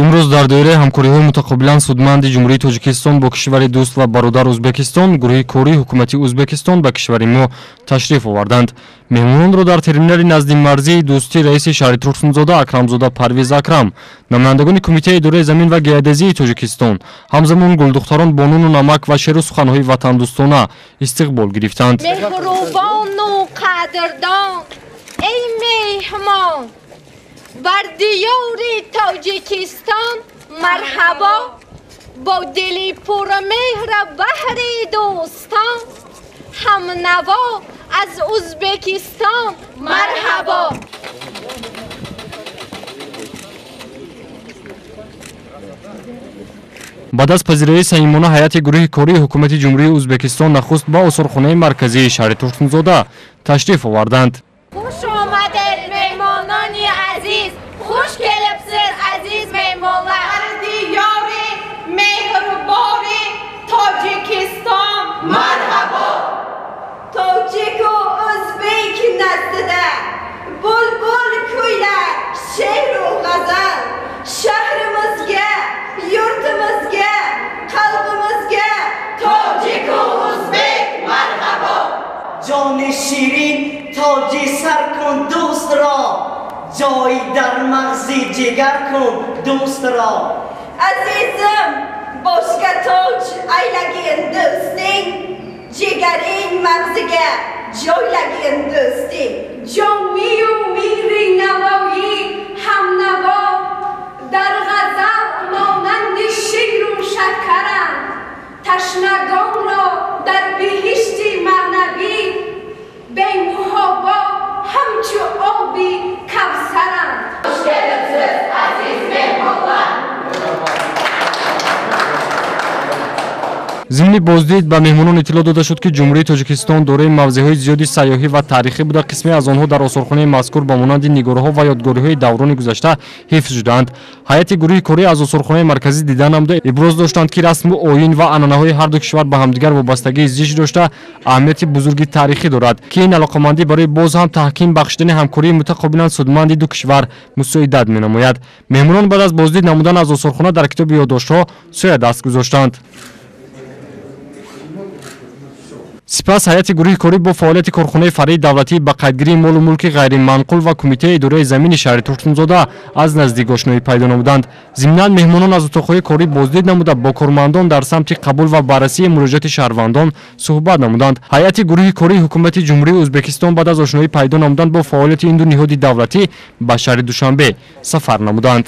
Имрӯз дар доираи ҳамкориҳои мутақобилан судманди Ҷумҳурии Тоҷикистон бо кишвари дӯст ва бародар Ӯзбекистон гурӯҳи кории ҳукумати Ӯзбекистон ба кишвари мо ташриф оварданд. Меҳмононро дар терминали назди марзии дӯстӣ раиси шаҳри Турсунзода Акрамзода Парвиз Акрам, намояндагони Кумитаи идораи замин ва геодезии Тоҷикистон, ҳамзамон гулдухтарон бо нуну намак ва шеру суханҳои ватандӯстона истиқбол гирифтанд. Меҳрубону қадрдон, эй меҳмон, бар диёри Тоҷикистон марҳабо, бо дили пурмеҳра баҳри дӯстон, ҳамнаво аз Ӯзбекистон марҳабо. Баъд аз пазироии самимона ҳайати гурӯҳи кории ҳукумати Ҷумҳурии Ӯзбекистон нахуст ба осорхонаи марказии шаҳри Турсунзода ташриф оварданд. Хуш омадед, меҳмонони азиз, хуш келибсиз, азиз меҳмонлар. Диёри меҳрубори Тоҷикистон марҳабо. Тоҷику ӯзбек наздида булбул кӯйлар she'ru g'azal, shahrimizga, yurtimizga, qalbimizga тоҷику ӯзбек марҳабо. Ҷони ширин тоҷи сар кун дӯстро, ҷой дар мағзи ҷигар кун дӯстро. Азизим, boshga toj aylagin do'sting, jigaring mag'ziga joylagin do'sting. Ҷомию мири Навоӣ ҳамнаво, дар ғазал монанди ширу шакаранд, ташнагонро дар биҳишти маънавӣ бемуҳобо ҳамчу оби кавсаранд. Хуш келибсиз, азиз меҳмонлар. Зимни боздид ба меҳмонон иттилоъ дода шуд, ки Ҷумҳурии Тоҷикистон дорои мавзеъҳои зиёди сайёҳӣ ва таърихӣ буда, қисме аз онҳо дар осорхонаи мазкур ба монанди нигораҳо ва ёдгориҳои даврони гузашта ҳифз шудаанд. Ҳайати гурӯҳи корӣ аз осорхонаи марказӣ дида намуда иброз доштанд, ки расму оин ва анъанаҳои ҳарду кишвар ба ҳамдигар вобастагии зич дошта, аҳамияти бузурги таърихӣ дорад, ки ин алоқамандӣ барои боз ҳам таҳким бахшидани ҳамкории мутақобилан судманди ду кишвар мусоидат менамояд. Меҳмонон баъд аз боздид намудан аз осорхона дар китоби ёддоштҳо сӯя даст гузоштанд. Сипас ҳайати гурӯҳи корӣ бо фаъолияти корхонаи фаръии давлатӣ ба қайдгирии молу мулки ғайриманқул ва Кумитаи идораи замини шаҳри Турсунзода аз наздик ошноӣ пайдо намуданд. Зимнан меҳмонон аз утоқҳои корӣ боздид намуда, бо кормандон дар самти қабул ва баррасии муроҷиати шаҳрвандон суҳбат намуданд. Ҳайати гурӯҳи кории ҳукумати Ҷумҳурии Ӯзбекистон баъд аз ошноӣ пайдо намудан бо фаъолияти ин ду ниҳоди давлатӣ ба шаҳри Душанбе сафар намуданд.